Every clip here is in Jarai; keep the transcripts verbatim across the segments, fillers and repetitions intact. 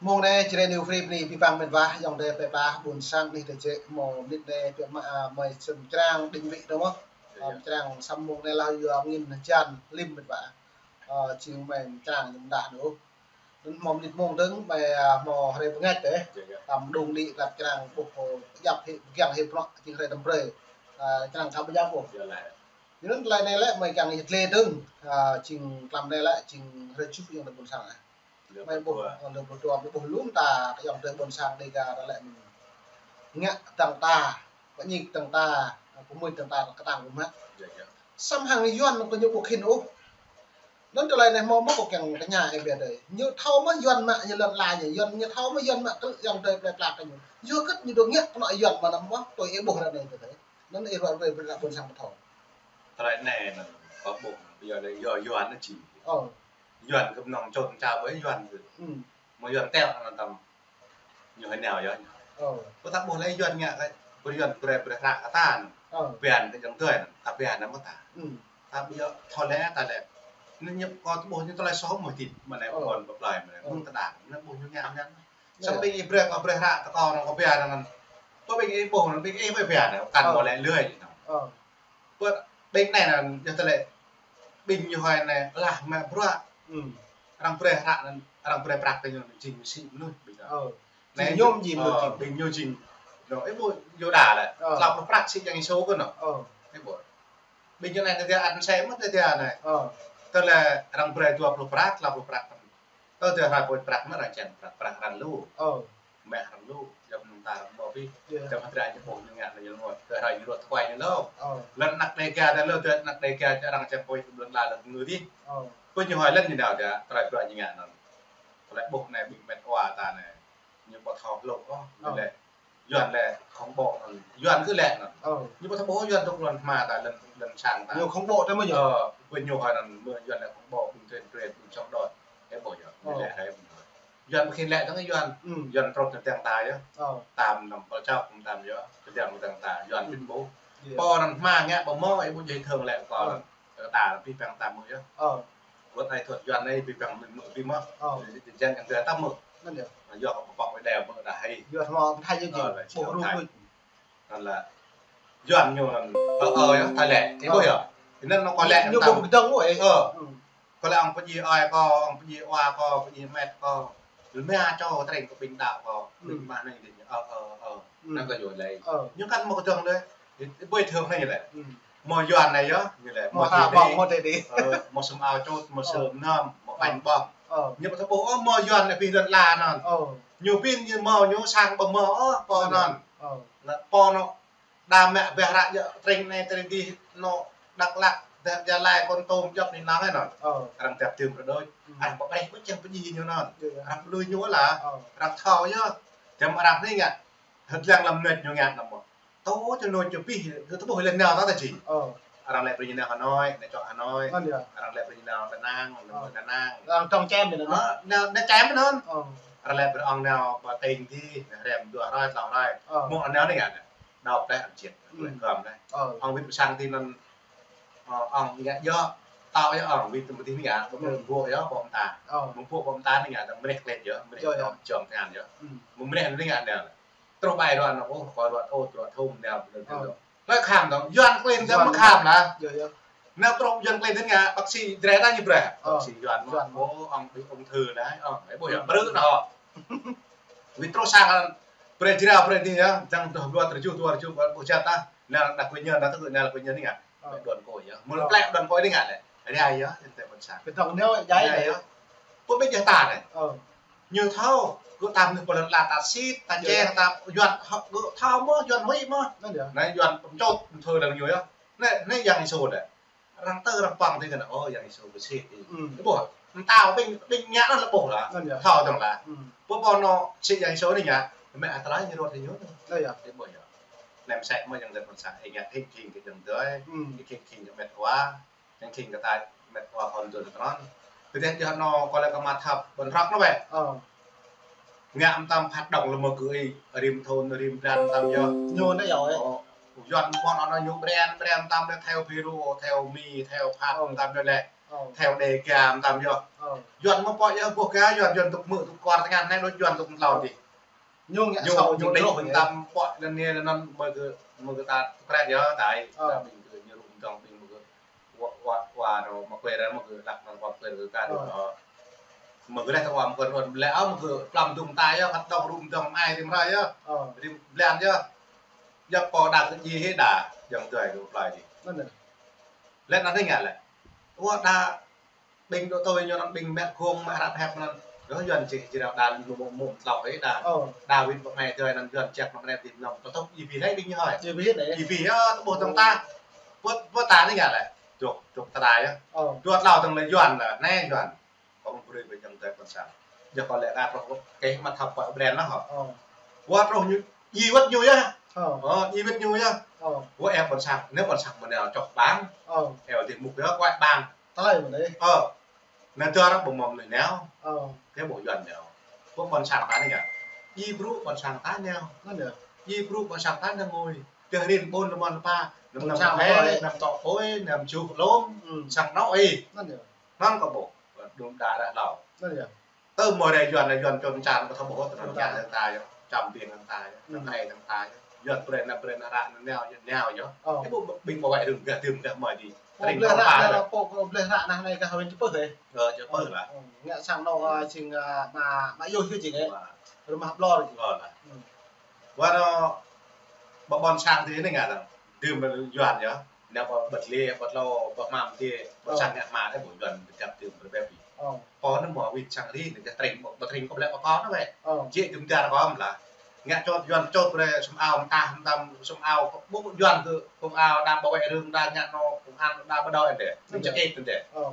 Mông anai, Jrai New Free bơni abih bang met wa, ayŏng adơi plei pla ƀôn sang anih tơjĕ, mơ̆ng mơnit anai, biă mă, a, mơi sum črang đing wĭ dơ̆ng mơ̆. A, črang sum mông anai lah yua angin hơjan lĭm met wa. A, jing mơi črang ñu mơdah dơ̆ng. Anŭn mơ̆ng mơnit mông dơ̆ng, mơi, a, mơ̆ng hrơi bơngač dêh. Tăm đung đĭ lăp črang ƀuh, a, djăp hĭ, pơgiăng hĭ prŏk, jing hrơi tăm brơi. A, črang khăm pơjao ƀuh. Yua anŭn tơlơi anai lĕ mơi kiăng yơh tlĕ dơ̆ng, a, jing tlam anai lĕ jing hrơi tơjuh ayŏng adơi ƀôn sang ah. Mơi ƀuh, a, lơ ƀuh dua, mơi ƀuh lŏm ta, ayŏng adơi ƀôn sang Dêga ta lĕ mơ̆n. Ngă tơdang ta, pơñik tơdang ta, a, pơmĭn tơdang ta, kơtang pơmă. Sum hăng Yuan kơ ñu ƀu khĭn ôh. Anŭn tơlơi anai mơ̆ mơ̆ kâo kiăng tơña ih ƀiă dơi. Ñu thâo mơ̆ Yuan mă ñu lŏn ala ñu, Yuan ñu thâo mơ̆ Yuan mă kơ ayŏng adơi plei pla kơ ñu. Yua hơget ñu dŏ ngă kơ anŏ Yuan mơ̆ anăm mơ̆, tui ih ƀuh ră anai tơdơi. Anŭn ih ruai ruai brơi ƀôn sang pơthâo. Tơlơi anai anŭn, kâo ƀuh, yua anai, yua Yuan anŭn či. Ơ. Yuan kơ mơnơ̆ng čŏt ča ƀơi Yuan kơ. Mơ̆ Yuan teo anŭn tăm. Ñu hơi nao yơh. Ơ. Kâo ta ƀuh lĕ Yuan ngă kơ, ƀơi Yuan brơi brơi hră kơ ta anŭn. Ơ. Bian kơ ayŏng adơi anŭn, ta bian anŭn mơ̆ ta. Ta ƀuh yơh, thâo lĕ ta lĕ. Anŭn ñu kâo ta ƀuh ñu tơlơi soh mơ̆ tĭt, mơ̆ anai ƀôn pơplơi mơ̆ anai. Ƀuh ta đa, anŭn ƀuh ñu ngă anŭn. Sum ƀing ih brơi, kâo brơi hră, ta kâo anŭn kâo bian anŭn. Kâo ƀing ih ƀuh anŭn, ƀing ih ƀơi bian anŭn, kăn mơ̆ lĕ lơi. Ơ. Ƀơi ƀing anai anŭn, yua tơlơi ƀing ñu hơi anai, lah mă bruă. Arăng brơi hră anŭn, arăng brơi prăk kơ ñu anŭn, jing sĭ mơnuih ƀing anŭn. Ơ. Anai jing ñu, ñu jing mơnuih, ơ, jing. Ƀing ñu jing. Ñu, ih ƀuh, yua đa lĕ. Ơ. Tlâo pluh prăk sĭ Yang Yêsu kơ anŭn. Ơ. Ih ƀuh. Ƀing ñu anai tơdah ăn sĕ mơ̆ tơdah anai. Ơ. Tơlơi arăng brơi dua pluh prăk, tlâo pluh prăk. Tơdah hrơi pơ̆t prăk mơ̆ arăng čem prăk, prăk arăng lu. Ơ. Mă arăng lu, jăm nung ta arăng ƀuh ƀĭ. Jăm hơdră ñu ƀuh ñu ngă anai ñu lu. Tơdah hrơi ñu ruă tơkuai ñu lu. Ơ. Lŏn anăk Dêga ta lu, tơdah anăk Dêga čă arăng čem pơ̆t lŏn la lŏn ngư dih. Ơ. Pơ ñu hơi lŏn ñu nao ta, tơlơi bruă ñu ngă anŭn. Tơlơi ƀuh anai ƀing met wa ta anai. Ñu ƀu thâo hlŏk ôh. Ơ. Lĕ Yuan lĕ khŏng ƀô̆ anŭn. Yuan kơ lĕ anŭn. Ơ. Ñu ƀu thâo ƀô̆ Yuan tŭk lŏn hma ta lŏn, lŏn sang ta. Ñu khŏng ƀô̆ ta mơ̆ yơh. Ơ, ƀơi ñu hơi anŭn mơ̆ Yuan lĕ khŏng ƀô̆, ƀing tren tren, ƀing čŏng đôč. Ih ƀuh yơh. Ơ. Ñu lĕ hơi ƀing hơi. Yuan ƀu khĭn lĕ tơ̆ng Yuan. Yuan trŏp tơdang ta yơh. Ơ. Tam năm pơ čŏk tam yơh. Tơdang tơdang ta. Yuan ƀing ƀô̆. Pô anŭn hma ngă ƀu mơ̆, ih ƀuh jai thơ̆ng lĕ pô anŭn. Kơ ta abih bang ta mơ̆ yơh. Ơ. Wơ̆t ai thuăt Yuan anai abih bang mơ̆, mơ̆ abih mơ̆. Ơ. Jing yang ta mơ̆. Anŭn yơh. Yua kơ pơpŏk wơ̆t đeo mơ̆ đa hơi. Yua hmâo pơthai yơh jing. Ơ, lĕ ƀu rŭ rŭ. Anŭn lĕ Yuan ñu anŭn. Ơ, ơ, yơh, ta lĕ. Ih ƀuh yơh. Anŭn ñu kơ lĕ ñu ƀu kơdơ̆ng ôh. Ơ. Kơ lĕ ong pơdjai ơi kơ, ong pơdjai wa kơ, pơdjai met kơ. Lơm ia čô treng kơ ƀing đaŏ kơ. Ƀing mă anai dih. Ơ, ơ, ơ. Anŭn kơ yua lĕ. Ơ. Ñu kăn mơ̆ kơdơ̆ng đơi. Ih ƀuh thơ̆ng anai lĕ. Mơ̆ Yuan anai yơh, ñu lĕ, mơ̆ ta ƀơ̆ng, mơ̆ tê đi. Ơ, mơ̆ sum ao čut, mơ̆ sơm nơm, mơ̆ pañ ƀơ̆ng. Ơ. Ñu ƀu thâo ƀuh ôh, mơ̆ Yuan anai ƀing lŏn la anŭn. Ơ. Ñu ƀing ñu mơ̆ ñu sang ƀơ̆ng mơ̆ ôh, pô anŭn. Ơ. Lĕ pô anŭn, đa mă ƀiă hră yơh, treng anai, treng dih, anŭn, Dak Lak, Gia Lai, Kon Tum, djŏp anai anŭn. Ơ. Arăng tep tưm rơđôi. Arăng pơpreh ƀu čang pơdjai ñu anŭn. Arăng pơlui ñu lah. Ơ. Arăng thâo yơh. Jăm arăng anai ngă. Hơdlăng lăm mơnuih ñu ngă anŭn mơ̆. Tơ čơnŭn čơpih, kơ tơƀuh lĕ nao ta ta či. Ơ. Arăng lĕ brơi ñu nao Hà Nội, nao čŏk Hà Nội. Anŭn yơh. Arăng lĕ brơi ñu nao Đà Nẵng, nao Đà Nẵng. Arăng tŏng čem anŭn. Ơ, nao, nao čem anŭn. Ơ. Arăng lĕ brơi ong nao pơ tỉnh dih, nao hrăm dua hrơi, tlâo hrơi. Ơ. Mơ̆ anŭn anai ngă. Đaŏ pleh ăn čiek, pleh kơm anai. Ơ. Ong wĭt pơ sang dih anŭn, ơ, ong ngă yơh, tao yơh ong wĭt tơm dih anai ngă, ƀu ƀuh yơh, ƀu mơta. Ơ. Ƀu ƀuh ƀu mơta anai ngă, tơm mreh klĕ yơh, mreh yơh, čŏng tơngan yơh. Ƀu mreh anai ngă anai. Truh ƀai ruă anŭn, ôh, kơ ruă, ôh, ruă thum nao, ƀu nao. Ơ. Lĕ kham dong, Yuan klin dong mơ̆ kham lah. Yơh, yơh. Nao truh Yuan klin dong ngă, bác sĩ Jrai ta ñu brơi. Ơ. Bác sĩ Yuan mơ̆, Yuan mơ̆. Ôh, ong ƀu ung thư lah, ong, ih ƀuh yơh, brơi anŭn. Wĭt truh sang, brơi Jrai, brơi dih yơh, dang dua pluh tơjuh, dua pluh tơjuh, ƀu jăt tah. Nao đah kơ ñu, nao tơ kơ nao kơ ñu anai ngă. Ơ. Mă đuaĭ kơ yơh. Mơ̆ lĕ pleh đuaĭ kơ anai ngă lĕ. Rai yơh, ih tơ ƀôn sang. Kơdơ̆ng nao jai lĕ. Rai yơh. Pô ƀing jăh ta anai. Ơ. Ñu thâo, kơ tam anai pơlŏn la ta sĭt, ta čeng, ta Yuan, kơ thâo mơ̆, Yuan huĭ mơ̆. Anŭn yơh. Anai Yuan pơčŏt, pơthâo lăng ñu yơh. Anai, anai Yang Yêsu anai. Arăng tơ arăng păng tui kơ anai, ơ, Yang Yêsu kơ sĭt. Ih ƀuh, mơta ƀing, ƀing ngă anŭn lĕ ƀuh lah. Anŭn yơh. Thâo dong lah. Pô pô anŭn sĭt Yang Yêsu anai ngă, mă tơlơi ñu ruă tui ñu. Anŭn yơh. Ih ƀuh yơh. Anai mơsĕ mơ̆ ayŏng adơi ƀôn sang, ih ngă khĭn khĭn kơ ayŏng adơi, ih khĭn khĭn kơ met wa. Yang khĭn kơ ta met wa kon dun tron. Kơdih yơh anŭn kơ lĕ kơ mă thap ƀôn hrŏk anŭn wĕ. Ơ. Ngă mơtam phat đŏng lơmơ̆ kơ ih, rĭm thun, rĭm blan mơtam yơh. Ñu anai yơh, ơ. Ơ, Yuan ƀôn anŭn ñu brand, brand mơtam lĕ theo Peru, theo Mi, theo Pháp mơtam lĕ. Ơ. Theo Đêga mơtam yơh. Ơ. Yuan mơ̆ pŏk yơh, ƀuh kơ Yuan, Yuan tŭk mơ̆ tŭk kuar tơngan, anai đôč Yuan tŭk mơtlâo dih. Ñu ngă ñu, sâu ñu chính đôč lŏk mơtam pŏk lŏn anai lŏn anŭn, mơ̆ kơ, mơ̆ kơ ta tŭk kret yơh, tai. Ơ. Ta ƀing kơ ñu rŭ mơtam ƀing mơ̆ kơ wa, wa, wa, rô, mă kuê rô, mă kơ lăk, mă kơ kuê rô, ka rô, rô. Mă kơ leh tơ wa, mă kơ rô, leh, ơ, mă kơ plam dum ta yơh, kăt dong rŭm dong ai rim rơi yơh. Ơ. Rim blan yơh. Yơh pô đa kơ ji hê đa, yang tuai rô plai di. Mơnă. Leh anŭn ngă leh. Wa đa ƀing dŏ tui ñu anŭn ƀing mĕt gông, mĕt rap hep anŭn. Yơh Yuan čih jrao đa mơ̆ mơ̆ mơtlâo hê đa. Ơ. Đa wĭt ƀơ̆ng ai tuai anŭn Yuan ček mă rep di nŏm. Tơtŭk ji pi leh ƀing ñu hơi. Ji pi leh. Ji pi yơh, tơ ƀuh tơ̆ng ta. Ơ. Ƀuh, ƀuh ta anai ngă leh. Dŏ, dŏ ta đa yơh. Ơ. Dua tlâo tơ̆ng leh Yuan leh, anai Yuan. Kâo mă brơi ƀơi yang tuai ƀôn sang. Yơh kâo lĕ ră ruh kơ mă thâo pơ̆ brand anŭn hŏ. Ơ. Wa truh ñu, ji wơ̆t ñu yơh. Ơ. Ơ, ji wơ̆t ñu yơh. Ơ. Wa eo ƀôn sang, anai ƀôn sang mơ̆ nao čŏk ƀang. Ơ. Eo dih mŭk yơh, kuai ƀang. Tơlơi mơ̆ anai. Ơ. Anai dua ră ƀu mơ̆ mơ̆ nao. Ơ. Kơ ƀu Yuan nao. Ƀu ƀôn sang ta anai ngă. Ji brŭ ƀôn sang ta nao. Anŭn yơh. Ji brŭ ƀôn sang ta nao ngui. Tơring ƀôn lơmon lơpa. Năm năm tŏ pôi, năm juh lŏm. Sang nao ih. Anŭn yơh. Anŭn kơ ƀuh. Đum đa ră hlâo. Anŭn yơh. Tơ mơ̆ ră Yuan, Yuan čon čan, kơ thâo ƀuh tơ anŭn čan ta yơh. Čăm ƀing ta yơh. Anŭn ai ta yơh. Yuan brand anŭn brand ară anŭn nao, nao yơh. Ơ. Ih ƀuh ƀing ƀu wai rŭng gah tơm gah mơi di. Tơring lơpa. Pô bleh ră anai, pô bleh ră anai gah win čơpơh hê. Ơ, čơpơh lah. Ơ, ngă sang nao, ơ, jing, ơ, mă, mă yơh kơ jing hê. Rumah blor jing. Ơ lah. Wa rô, ƀơ ƀôn sang ti anai ngă tơ̆ng. Dơ̆m Yuan yơh. Nao ƀơ ƀơ̆t lê, ƀơ̆t lô, ƀơ̆ hmam ti, ƀơ̆ sang ngă hmam, ơ, ƀu Yuan dơ̆ng dơ̆m brơi pi. Ơ. Pô anŭn mơ̆ wĭt sang ri, anŭn gah tơring, ƀơ̆ tơring kơ bleh ƀơ pô anŭn wĕ. Ơ. Jĕ dơ̆m dar kơ mơ̆ lah. Ngă čŏt Yuan čŏt brơi sum ao mơtah mơtam sum ao, ƀu Yuan kơ sum ao đa ƀu wĕ rŭng đa ngă nô, kơ an đa ƀu đôč anŭn dêh. Anŭn čơkĕt anŭn dêh. Ơ.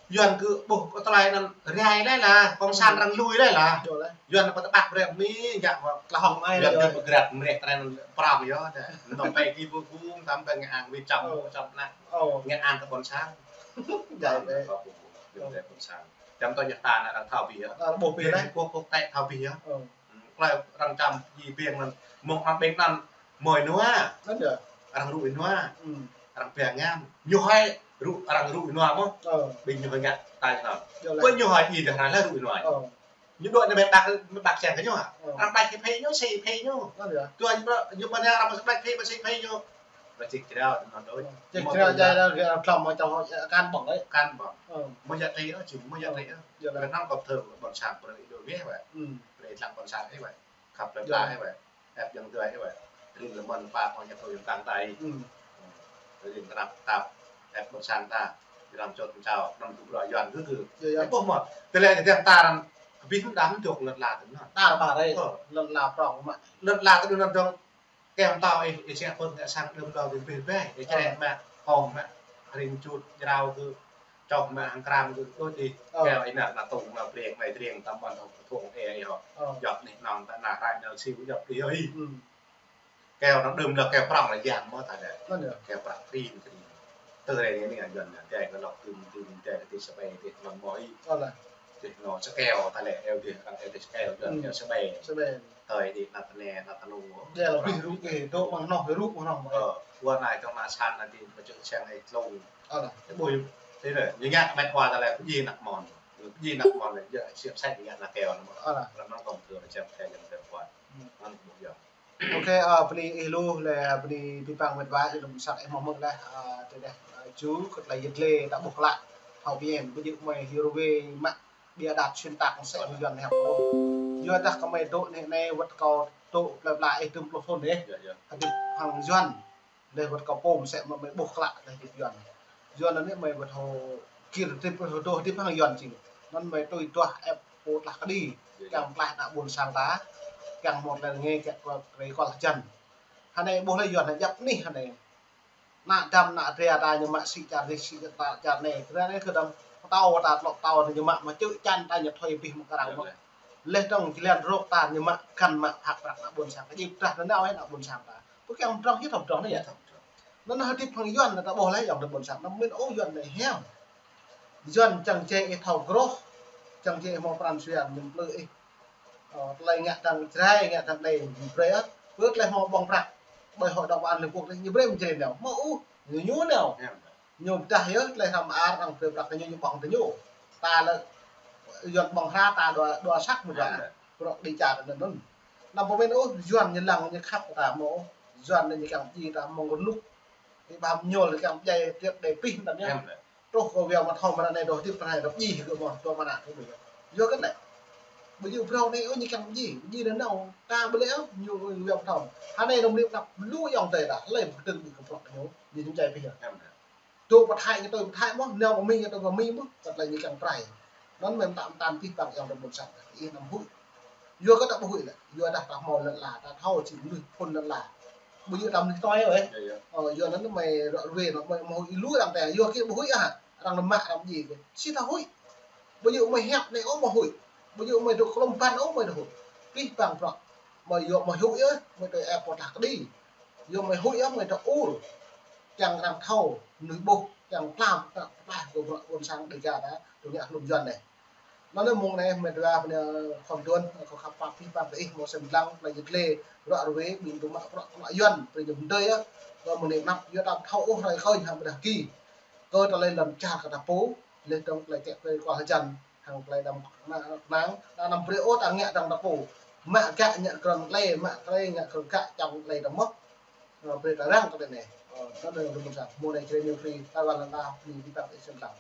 Yuan kơ ƀuh kơ tơlơi anŭn rai leh lah, kông san arăng lui leh lah. Yơh lah. Yuan pơtơƀăk brơi mi, ngă wa tlah hŏng ai Yuan kơ pơgrat mreh tơlơi anŭn prong yơh, dêh. Nŏm pai ki bu bu, tam pai ngă ang wĭt čăm, ơ, čăm ană. Ơ. Ngă ang kơ ƀôn sang. Djai dêh. Kơ ƀu bu, dêh ƀôn sang. Čăm tơ yơh ta ană arăng thâo pi yơh. Arăng ƀuh pi leh. Quốc, quốc tế thâo pi yơh. Ơ. Klai arăng čăm ji ƀing anŭn, mơ̆ng anŭn ƀing anŭn mơi nua. Anŭn yơh. Arăng rŭ nua. Arăng ƀing ngăn. Ñu hơi rŭ, arăng rŭ nua mơ̆. Ơ. Ƀing ñu hơi ngă tai anŭn. Yơh lah. Ƀơi ñu hơi ji dah arăng leh rŭ nua. Ơ. Ñu đuaĭ anai mĕt ƀăk, mĕt ƀăk sang kơ ñu hă. Ơ. Arăng ƀăk kơ phê ñu, si phê ñu. Anŭn yơh. Tua ñu, ñu ƀơi anai arăng mă ƀăk phê, mă si phê ñu. Ră čih jrao tơ anŭn đôč. Čih jrao jai ră gơ̆ tlŏm mă čŏng kan ƀơ̆ng leh. Kan ƀơ̆ng. Ơ. Mơ̆ yă tri ơ, či mơ̆ yă tri ơ. Yơh lah. Ră anŭn kơ thơ ƀôn sang brơi đôč wĕ wĕ. Brơi tlang ƀôn sang wĕ wĕ. Khăp lĕ pla wĕ wĕ. Ĕp yang tuai wĕ wĕ. Rin lơmon pa pơ̆ng yang tuai yang tang tai. Rin tơnap tap. Ĕp ƀôn sang ta. Rin čŏt čao. Năm tu brơi Yuan kơ kơ. Yơh, yơh. Ih ƀuh mơ̆. Tơlơi tơdang ta arăng kơ ƀing đam dŏ lŏn la tơ anŭn. Ta ba rai. Ơ. Lŏn la prong mă. Lŏn la tơ anŭn dong. Kơ mơtâo ih, ih siap pơ̆k ngă sang đơ̆m đơ̆m ƀing ƀing ƀing. Ih črĕ mă, kông mă, ring čut, jrao kơ, čŏk mă, hăng kram kơ, đôč ih. Ơ. Kơ ih nă, nă tŭng, nă brek, nă triêng, tam ƀăn hŏk tŭng, ê, ih hŏk. Ơ. Djŏp nih nong, ta nă rai nă siu, djŏp ih, ih. Kơ nă đơ̆m lă kơ prong lă yang mơ̆ ta dêh. Anŭn yơh. Kơ prong krin, krin. Tơ rai anai anai Yuan anai, dêh kơ lŏk tơm tơm, dêh kơ tih sơbei, tih lŏn mơi. Ơ lah. Tih nô sơkeo, ta lĕ eo tih, kăn eo tih sơkeo, Yuan eo sơbei. Sơbei. Tơi tih năt nê, năt nô. Dêh lă bih rŭ bih, dŏ mơ̆ng noh, rŭ mơ̆ng noh mơ̆. Ơ, wa anai tơ̆ng mă san anai tih, mă čơ̆ siang ai tlông. Ơ lah. Tih ƀuh, tih lĕ, ñu ngă mĕt wa ta lĕ, pơjing năk mon. Pơjing năk mon lĕ, yơh, siap sai ñu ngă năk keo nă mơ̆. Ơ lah. Lăm nong kông kơ, siap kơ, yang kơ wa. Anŭn ƀuh yơh. Ôkê, ơ, bơni ih lu, lĕ, ơ, bơni abih bang mĕt wa, ih lŏm sat ih mơ̆ mơ̆ leh, ơ, tơdêh, ơ, ju, kơ tơlơi yit lê, ta ƀuh klă, thâo pi em, ƀu djơ̆ mơi hơrô wê mă, bia đăt xuyên tạc mơsĕ hăng Yuan hep ôh. Yua dah kơ mơi dŏ anai anai, wơ̆t kâo dŏ plơi pla ih tơm pluh thŭn dêh. Yơh, yơh. Hơdip hăng Yuan, leh wơ̆t kâo pôm mơsĕ mơi ƀuh klă, leh hơdip Yuan. Yuan anai mơi wơ̆t hơ̆ kir hơdip, hơdip hăng Yuan jing. Anŭn mơi tui duah ĕp pô tlah kơđi. Yơh, yơh. Kiăng pơklaih ană ƀôn sang ta, kiăng mơ̆t lĕ rơngai kiăng kơ rei kol hơjăn. Hơnai ƀuh lĕ Yuan anai djăp anih hơnai. Ană dăm ană dra ta ñu mă sĭ čar dih sĭ čar ta čar anai. Dra anai kơ dăm pơtâo ta tlŏk pơtâo ta ñu mă mă čư̆ čan ta ñu thoi abih mơ̆ kơ arăng mơ̆. Leh dơ̆ng jơlan rơ̆k ta ñu mă kăn mă hăk prăk ană ƀôn sang. Kơ djip drah anŭn nao ană ƀôn sang ta. Pơ kiăng pơdrŏng hĭ thâo pơdrŏng anai yơh. Anŭn hơdip hăng Yuan ta ƀuh leh yơh ană ƀôn sang. Anŭn mĭn ôh Yuan anai hiam. Yuan čang jĕ ih thâo groh. Čang jĕ ih hmâo pran jua ñu plư ih. Ơ, tơlơi ngă dăng Jrai, ngă dăng đei, ñu brơi ơh. Pơ tơlơi hmâo ƀơ̆ng prăk. Ƀơi Hội đồng Bảo an Liên Hợp Quốc, ñu brơi mơ̆ Jrai nao. Hmâo ôh, ñu ñu nao. Ñu pơdah yơh, tơlơi hrăm ar, arăng brơi prăk kơ ñu, ñu ƀơ̆ng tơ ñu. Ta lĕ, Yuan ƀơ̆ng hra, ta dua, dua săk mơ̆ dua. Bruă đi čar anŭn anŭn. Anăm pơmĭn ôh, Yuan ñu lăng ñu khăp kơ ta mơ̆ ôh. Yuan ñu kiăng pơjing ta mơ̆ng rơnŭk. Ih ƀam ñuôl kiăng pơdjai triệt để pih anŭn yơh. Truh kơ wai mă thâo mă anai dŏ hơdip pơ anai dŏ pơjing kơ mơ̆ dŏ mă anai kơ mơ̆. Yua kơ lĕ. Ƀu djơ̆ phrâo anai ôh ñu kiăng pơjing, pơjing anŭn nao ta ƀu lĕ ôh ñu wai mă thâo. Hơnai anŭn mơnuih tơpă lu ayŏng adơi ta, hlơi pơkơdơ̆ng ƀing kơ bruă ñu, ñu jing jai pih yơh. Tui pơthai ñu tui pơthai mơ̆, nao pơ Mi ñu tui pơ Mi mơ̆, kơ tơlơi ñu kiăng prai. Anŭn mơ̆n ta mơtam pih păng ayŏng adơi ƀôn sang, ih anăm huĭ. Yua kơ ta ƀu huĭ lĕ, yua dah ta hmâo lŏn ala, ta thâo či mơnuih phŭn lŏn ala. Ƀu djơ̆ ta mơnuih tui ôh. Ơ, yua anŭn mơi ră ruai anŭn mơi, mơi huĭ lu arăng tơ, yua kơ ƀu huĭ ah, arăng nao mă arăng pơjing kơ. Či ta huĭ. Ƀu djơ̆ mơi hiăp anai ôh mơi huĭ. Ƀu djơ̆ mơi dŏ klŏm păn ôh mơi dŏ huĭ. Pih păng bruă. Mơi yua mơi huĭ yơh, mơi tui ĕp pơtah kơđi. Yua mơi huĭ yơh, mơi dŏ ur. Kiăng arăng thâo, mơnuih ƀuh, kiăng tlam, ta pơtah kơ bruă ƀôn sang Dêga ta, tui ngă hlŭn Yuan anai. Anŭn mơ̆ng anai, mơi dua, mơi khŏm tuan, kâo khăp pap pih păng kơ ih, mơ̆ sem lăng, tơlơi jơt lĕ, ră ruai, ƀing tŭ mă bruă, tŭ mă Yuan, brơi ñu mơdơi yơh, kơ mơnuih anăp, yua ta thâo ôh hrơi khơi, hăng ƀơdah ki. Kơ tơlơi lŏn čar kơ ta pô, lĕ tơ̆ng tơlơi čĕ kơ kơ hơjăn, hăng tơlơi đăm kơnang, ta anăm brơi ôh ta ngă dơ̆ng ta pô. Mă gah ngă krăn tơlơi, mă tơlơi ngă krăn gah čang tơlơi ta mơ̆. Ơ, brơi ta răng kơ tơlơi anai. Ơ, ta dơ̆ng rơmut sa. Mơ̆ anai Jrai New Free, Taiwan lăng ta, pơmĭn pih păng kơ ih sem lăng.